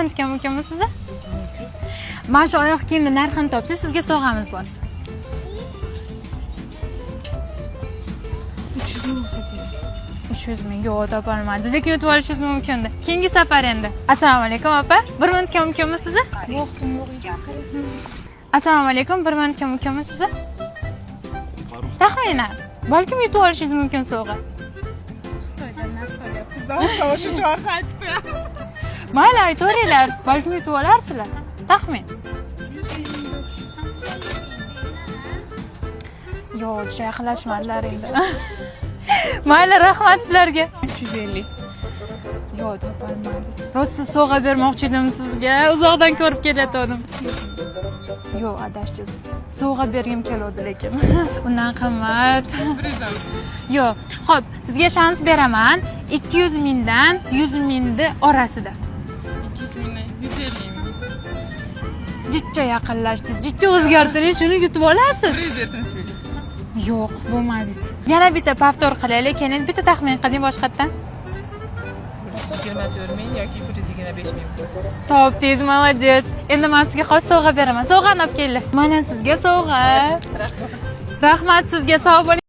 minutga mumkinmi sizni? Mana shu oyoq kiyimni narxini topsangiz, sizga sovg'amiz bor. 300 ming bo'lsa kerak. 300 ming, yo'q, topolmadingiz, lekin yutib olishingiz mumkin. Keyingi safar endi. Assalomu alaykum, opa, bir minutga mumkinmi sizni? Vaqtim yo'q edi. Assalomu alaykum, bir minutga mumkinmi sizni? Taxminan, balkim yutib olishingiz mumkin sovg'a. Xitoydan narsa olyapmiz. O'sha borsa aytib qo'yamiz. Mayli, aytaveringlar, balkim yutib olarsizlar. Taxmin. Yo'q, juda yaqinlashmadilar endi. Mayli, rahmat sizlarga. 350. Yo'q, topolmadingiz. Rosa sovg'a bermoqchi edim sizga, uzoqdan ko'rib kelayotgandim. Yo'q, adashdingiz. Sovg'a bergim keluvdi lekin. Undan qimmat. 110. Yo'q. Xo'p, sizga shans beraman. 200 mingdan 100 mingni orasida. 200 mingdan 150 ming. Jicha yaqinlashdingiz, jicha o'zgartiring, shuni yutib olasiz. 170 ming. Yo'q, bo'lmadingiz. Yana bitta повтор qilaylik, keyin bitta taxmin qiling boshqatdan. 124 ming yoki 125 ming. Topdingiz, молодец. Endi men sizga hozir sovg'a beraman. Sovg'ani olib kelinglar. Mana sizga sovg'a. Rahmat sizga, sog' bo'ling.